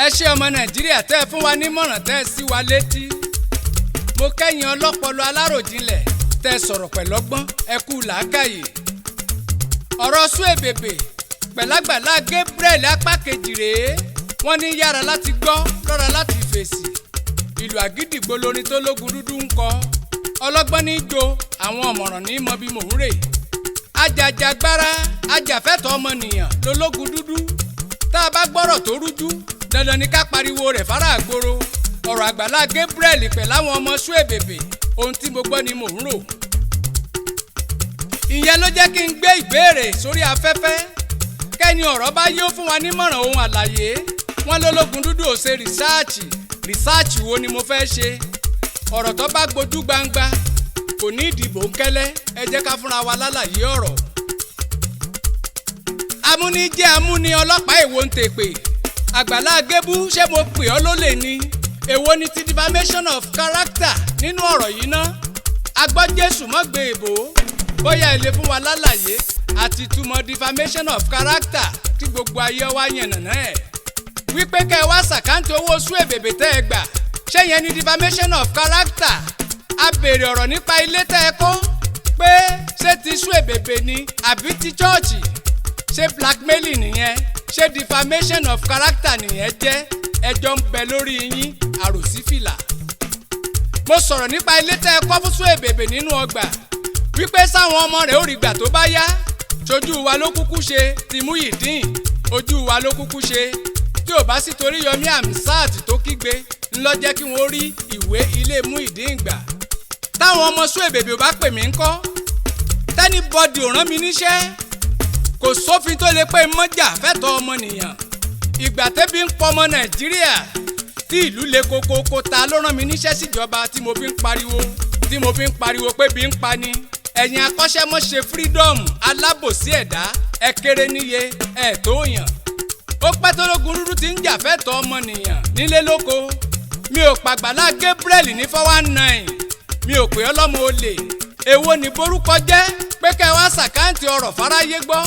Ẹ ṣé ọmọ Nàìjíríà tẹ́ ẹ fún wa nímọ̀ràn tẹ́ ẹ sí wa létí. Mo kẹ́yìn ọlọ́pọlọ aláròjinlẹ̀ tẹ́ ẹ sọ̀rọ̀ pẹ̀lọ́gbọ́n, ẹ kú làákàyè. Ọ̀rọ̀ Suebebe pẹ̀lágbàlá Gabriel apá kejì rèé. Wọ́n ní yára láti gbọ́, lọ́ra láti fèsì. Ìlú àgídìgbò lorin tó lógun dúdú ń kọ. Ọlọ́gbọ́n ní jo, àwọn ọ̀mọ̀ràn ní mọ bí mò ń rè. Ajàjàgbara, ajàfẹ́tọ̀ọ́ ọmọnìyàn lológun dúdú. Tá a bá gbọ́rọ̀ tó rújú, dandan ni ká pariwo rẹ̀ fara àgboro. Ọ̀rọ̀ àgbàlá Gabriel pẹ̀láwọn ọmọ Suebebe, ohun tí mo gbọ́ ni mò ń rò. Ìyẹn ló jẹ́ kí n gbé ìbéèrè sórí afẹ́fẹ́. Kẹ́ni ọ̀rọ̀ bá yóò fún wa nímọ̀ràn ohun àlàyé. Wọ́n lólógun dúdú ò ṣe rìsáàchì. Rìsáàchì wo ni mo fẹ́ ṣe? Ọ̀rọ̀ tó bá gbojú gbangba kò ní ìdìbò ńkẹ́lẹ́. Ẹ jẹ́ ká fúnra wa lálàyé ọ̀rọ̀. Amúní jẹ́ amúní, ọlọ́pàá èwo ń tèpè. Àgbàlá Gébú, ṣé mo pè ọ́ lólè ni? Èwo ni ti defamation of character nínú ọ̀rọ̀ yìí ná? Agbọ́ Jésù mọ́ gbé èbó. Bóyá ẹ lè fún wa lálàyé àti túmọ̀ defamation of character tí gbogbo ayé wa yànnàná ẹ̀. Wípé kẹ́ ẹ wá ṣàkáǹtì owó Suebebe tẹ́ ẹ gbà, ṣé yẹn ni defamation of character? A béèrè ọ̀rọ̀ nípa ilé tẹ́ ẹ kọ́, pé ṣé ti Suebebe ni àbí ti chọ́ọ̀chì? Ṣé blackmailing nìyẹn? Ṣé defamation of character nìyẹn jẹ́? Ẹjọ́ ń bẹ lórí yín, àròsífìlà. Mo sọ̀rọ̀ nípa ilé tẹ́ ẹ kọ́ fún Suebebe nínú ọgbà, wípé sáwọn ọmọ rẹ̀ ó rí gbà tó bá yá. Ṣojú wa ló kúkú ṣe ti Muyideen, ojú wa ló kúkú ṣe. Tí ò bá sì torí Yomi Amsat tó kígbe ńlọ jẹ́ kí wọ́n rí ìwé ilé Muyideen gbà. Táwọn ọmọ Suebebe ò bá pè mí ńkọ́? Tẹ́nibọ́dì ò rán mi níṣẹ́. Kò sófin tó lè pé mọ́jà fẹ́tọ̀ ọmọnìyàn. Ìgbà tẹ́bí ń pọmọ Nàìjíríà tí ìlú le kokoko, ta ló rán mi níṣẹ́ síjọba tí mo fi ń pariwo, tí mo fi ń pariwo pé bí ń pa ni? Ẹ̀yin akọ́ṣẹ́mọṣẹ́ freedom alábòsí ẹ̀dá, ẹ kéré níye, ẹ̀ tó yàn. Ó pẹ́ tólógun dúdú ti ń jà fẹ́tọ̀ ọmọnìyàn nílé lóko. Mi ò pàgbàlá Gabriel ní 419, mi ò pè ọlọ́mọ olè. Èwo ni borúkọ jẹ́ pé kẹ́ ẹ wá ṣàkáǹtì ọ̀rọ̀ fáráyé gbọ́?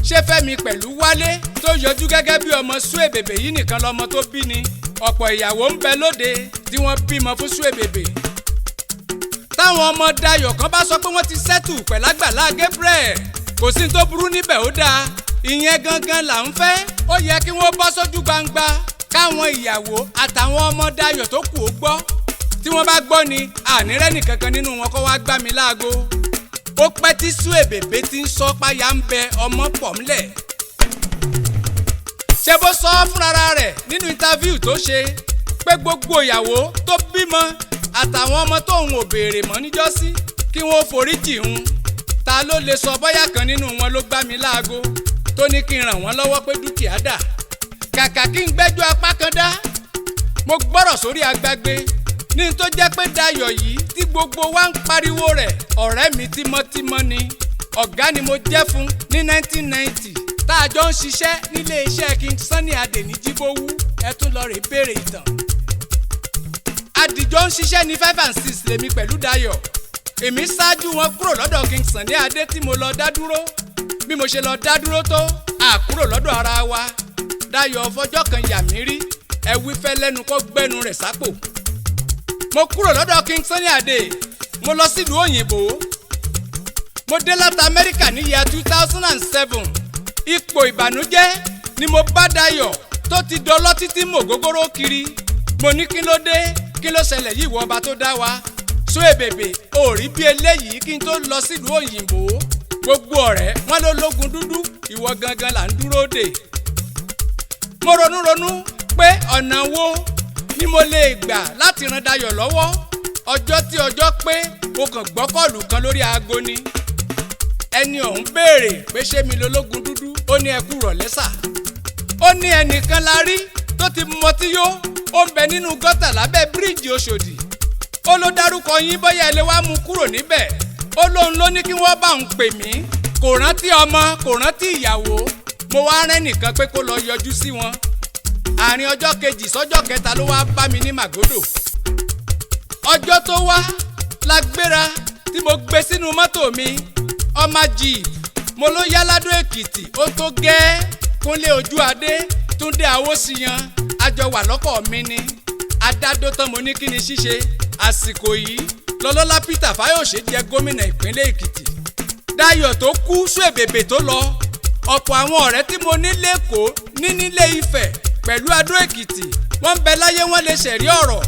Ṣé Fẹ́mi pẹ̀lú Wálé tó yọjú gẹ́gẹ́ bí ọmọ Suebebe yìí nìkan lọmọ tó bí ni? Ọ̀pọ̀ ìyàwó ń bẹ lóde tí wọ́n bímọ fún Suebebe. Táwọn ọmọ Dayọ̀ kan bá sọ pé wọ́n ti sẹ́tù pẹ̀lágbàlá Gabriel, kò sí tó burú níbẹ̀, ó dáa. Ìyẹn gangan là ń fẹ́. Ó yẹ kí wọ́n bọ́ sójú gbangba káwọn ìyàwó àtàwọn ọmọ Dayọ̀ tó kù ó gbọ́. Tí wọ́n bá gbọ́ ni ànírẹ́ nìkankan nínú wọn kọ́ wá gbá mi láago. Ó pẹ́ tí Suebebe ti ń sọ páyà ń bẹ, ọmọ pọ̀ ńlẹ̀. Ṣé bó sọ ọ́ fúnra rẹ̀ nínú interview tó ṣe pé gbogbo ìyàwó tó bímọ àtàwọn ọmọ tóun ò béèrè mọ́ níjọ́sí kí wọ́n foríjì ń. Ta ló lè sọ bóyá kan nínú wọn ló gbá mi láago tó ní kí n ràn wọ́n lọ́wọ́ pé dúkìá dà? Kàkà kí n gbẹ́jọ́ apá kan dá, mo gbọ́rọ̀ sórí agbágbé ní tó jẹ́ pé Dayọ̀ yìí tí gbogbo wa ń pariwo rẹ̀, ọ̀rẹ́ mi tímọ́tímọ́ ni. Ọ̀gá ni mo jẹ́ fún ní 1990 tá a jọ ń ṣiṣẹ́ nílé iṣẹ́ King Sunny Adé ní Jíbówú. Ẹ tún lọ rè béèrè ìtàn. Àdìjọ ń ṣiṣẹ́ ní 5 and 6 lèmi pẹ̀lú Dayọ̀. Èmi ṣáájú wọn kúrò lọ́dọ̀ King Sunny Adé tí mo lọ dá dúró. Bí mo ṣe lọ dá dúró tó, a kúrò lọ́dọ̀ ara wa. Dayọ̀ fọjọ́ kan yà mí rí, ẹ wí fẹ́ lẹ́nu kó gbẹ́nu rẹ̀ sápò. Mo kúrò lọ́dọ̀ King Sunny Adé, mo lọ sílùú òyìnbó. Mo dé láti Amẹ́ríkà ní year 2007. Ipò ìbànújẹ́ ni mo bá Dayọ̀ tó ti dọlọ́ títí mò gógóró kiri. Mo ní kí ló dé, kí ló ṣẹlẹ̀ yìí, ìwọ ọba tó dá wa? Suebebe ò rí bí eléyìí kí n tó lọ sílùú òyìnbó. Gbogbo ọ̀rẹ́ wọn ló lógun dúdú, ìwọ gangan là ń dúró dè. Mo ronú ronú pé ọ̀nà wo ni mo lè gbà láti ran Dayọ̀ lọ́wọ́. Ọjọ́ tí ọjọ́ pé, mo kàn gbọ́ call kan lórí aago ni. Ẹni ọ̀hún béèrè pé ṣé mi lológun dúdú. Ó ní ẹ kú rọ̀lẹ́ sà. Ó ní ẹnìkan la rí tó ti mọtí yó, ó ń bẹ nínú gọ́tà lábẹ́ bíríìjì Òṣòdì. Ó ló dárúkọ yín, bóyá ẹ lè wá mú kúrò níbẹ̀. Ó lóun ló ní kí wọ́n bá òun pè mí. Kò rántí ọmọ, kò rántí ìyàwó. Mo wá rẹ́ nìkan pé kó lọ yọjú sí wọn. Àárín ọjọ́ kejì sọ́jọ́ kẹta ló wá bá mi ní Màgódò. Ọjọ́ tó wá la gbéra tí mo gbé sínú mọ́tò mi, ọmọ jeep. Mo ló yá ládó Èkìtì, ó tó gẹ́. Kúnlé Ojú Adé, Túndé Awósíyan. Àjọ wà lọ́kọ̀ mi ni. Adádó tán, mo ní kí ni ṣíṣe. Àsìkò yìí lọ́lọ́lá Peter Fáyọ̀ṣe jẹ́ gómìnà ìpínlẹ̀ Èkìtì. Dayọ̀ tó kú, Suebebe tó lọ, ọ̀pọ̀ àwọn ọ̀rẹ́ tí mo ní lẹ́kọ̀ọ́ ní nílé Ifẹ̀ pẹ̀lú Adó Èkìtì, wọ́n ń bẹ láyé, wọ́n lè ṣẹ̀rí ọ̀rọ̀.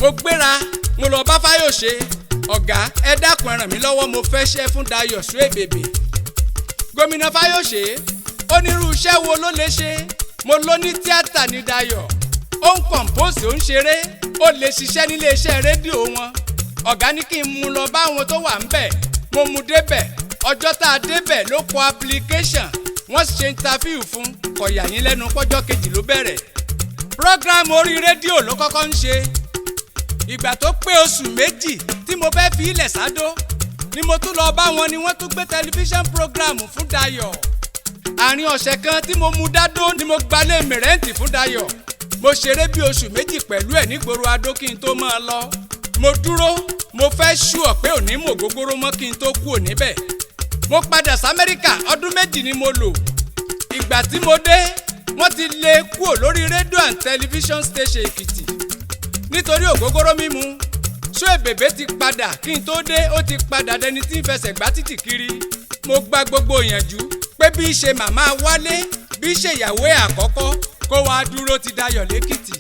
Mo gbéra, mo lọ bá Fáyọ̀ṣe. "Ọ̀gá, ẹ dákun, ẹ ràn mí lọ́wọ́, mo fẹ́ ṣẹ́ fún Dayọ̀ Suebebe." Gómìnà Fáyọ̀ṣe, onírú iṣẹ́ wo ló lè ṣe? Mo ló ní tíátà ní Dayọ̀, ó ń compose, ó ń ṣeré, ó lè ṣiṣẹ́ nílé iṣẹ́ rédíò wọn. Ọ̀gá ní kí n mú lọ báwọn tó wà ń bẹ̀. Mo mú débẹ̀. Ọjọ́ tá a débẹ̀ ló kọ application, wọ́n ṣe interview fún. Kọ̀yà yín lẹ́nu pọ́jọ́ kejì ló bẹ̀rẹ̀. Program orí rédíò ló kọ́kọ́ ń ṣe. Ìgbà tó pé oṣù 2 tí mo fẹ́ fi ilẹ̀ sádó ni mo tún lọ bá wọn, ni wọ́n tún gbé tẹlifíṣàn program fún Dayọ̀. Àárín ọ̀sẹ̀ kan tí mo mú dádó ni mo gbalé mi rent fún Dayọ̀. Mo ṣeré bí oṣù 2 pẹ̀lú ẹ̀ nígboro Adó kí n tó máa lọ. Mo dúró, mo fẹ́ sure pé òní mò gógóró mọ́ kí n tó kúrò níbẹ̀. Mo padà sí Amẹ́ríkà, ọdún 2 ni mo lò. Ìgbà tí mo dé, wọ́n ti lé kúrò lórí rédíò and television station Èkìtì nítorí ògógóró mímu. Suebebe ti padà kí n tó dé, ó ti padà dẹni tí ń fẹsẹ̀ gbá títì kiri. Mo gba gbogbo ìyànjú pé bí ṣe màmá Wálé, bí ṣe ìyàwó ẹ̀ àkọ́kọ́, kó wá dúró ti Dayọ̀ lẹ́kìtì.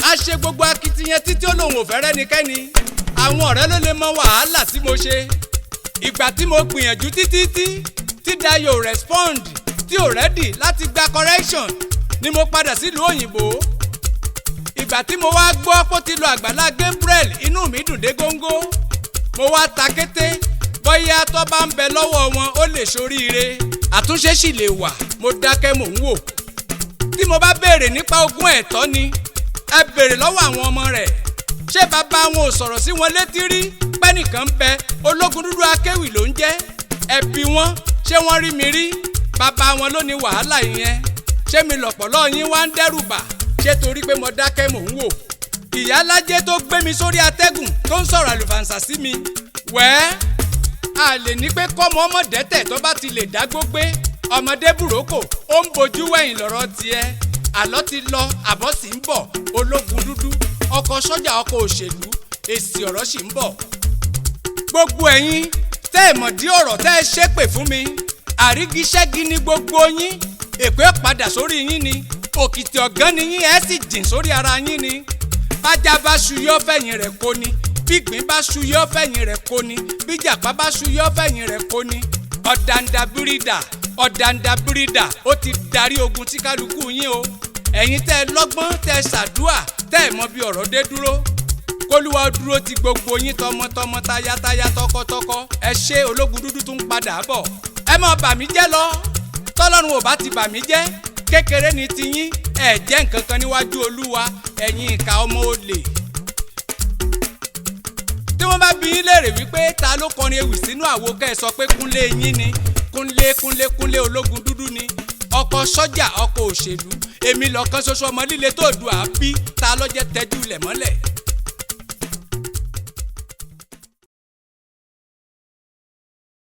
A ṣe gbogbo akitiyan títí, ó lòun ò fẹ́ rẹ́nikẹ́ni. Àwọn ọ̀rẹ́ ló lè mọ wàhálà tí mo ṣe. Ìgbà tí mo gbìyànjú títí tí tí Dayọ̀ ò respond, tí ò ready láti gba correction, ni mo padà sílùú òyìnbó. Ìgbà tí mo wá gbọ́ pó ti lọ àgbàlá Gabriel, inú mi dùn dé góńgó. Mo wá ta kété, bóyá tó bá ń bẹ lọ́wọ́ wọn, ó lè ṣoríire, àtúnṣe sì lè wà. Mo dákẹ́, mò ń wò. Tí mo bá béèrè nípa ogún ẹ̀tọ́ ni, ẹ béèrè lọ́wọ́ àwọn ọmọ rẹ̀. Ṣé bàbá wọn ò sọ̀rọ̀ sí wọn létí rí pẹ́nìkan ń bẹ, ológun dúdú akéwì ló ń jẹ́? Ẹbí wọn, ṣé wọ́n rí mi rí? Bàbá wọn ló ní wàhálà yẹn. Ṣé mi lọ̀pọ̀lọ́ yín wá ń dẹ́rù bà? Ṣé torí pé mo dákẹ́, mò ń wò? Ìyálájẹ́ tó gbé mi sórí atẹ́gùn, tó ń sọ̀rọ̀ àlùfàǹsà sí mi, wẹ́ẹ́, a lè ní pé kọ́mọ ọmọ dẹ́tẹ̀ tó bá ti lè dágbó gbé ọmọdé bùrókò, ó ń bojú wẹ̀yìn lọ́rọ̀ tiẹ̀. Àlọ́ ti lọ, àbọ̀ sì ń bọ̀. Ológun dúdú, ọkọ̀ sọ́jà, ọkọ̀ òṣèlú, èsì ọ̀rọ̀ sì ń bọ̀. Gbogbo ẹ̀yin tẹ́ ẹ̀ mọ̀ dí ọ̀rọ̀ tẹ́ ẹ ṣépè fún mi, àrígiṣẹ́gi ní gbogbo yín. Èpè padà sórí yín ni. Òkìtì ọ̀gán ni yín, ẹ̀ sì jìn sórí ara yín ni. Bájá bá ṣuyọ́, fẹ̀yìn rẹ̀ kó ni. Bígbín bá ṣuyọ́, fẹ̀yìn rẹ̀ kó ni. Bíjàpá bá ṣuyọ́, fẹ̀yìn rẹ̀ kó ni. Ọ̀dàǹdà bírídà, ọ̀dàǹdà bírídà, ó ti darí ogun tí kálukú yín o. Ẹ̀yin tẹ́ ẹ lọ́gbọ́n, tẹ́ ẹ ṣàdúà, tẹ́ ẹ mọ bí ọ̀rọ̀ dé dúró, kólúwa dúró ti gbogbo yín, tọmọtọmọ, tayátayá, tọkọtọkọ. Ẹ ṣe. Ológun dúdú tún padà bọ̀. Ẹ má bà mí jẹ́ lọ. Tọ́lọ́run ò bá ti bà mí jẹ́, kékeré ni tiyín. Ẹ jẹ́ nǹkan kan níwájú Olúwa, ẹ̀yin ìka ọmọ olè. Tí wọ́n bá bi yín léèrè wípé ta ló kọrin ewì sínú àwo, kẹ́ ẹ sọ pé Kúnlé yín ni. Kúnlé, Kúnlé, Kúnlé ológun dúdú ni, ọkọ̀ sọ́jà, ọkọ̀ òṣèlú. Èmi lọ́kàn ṣoṣo ọmọ líle tó dùn àbí ta ló jẹ́ tẹ́jú ilẹ̀ mọ́lẹ̀.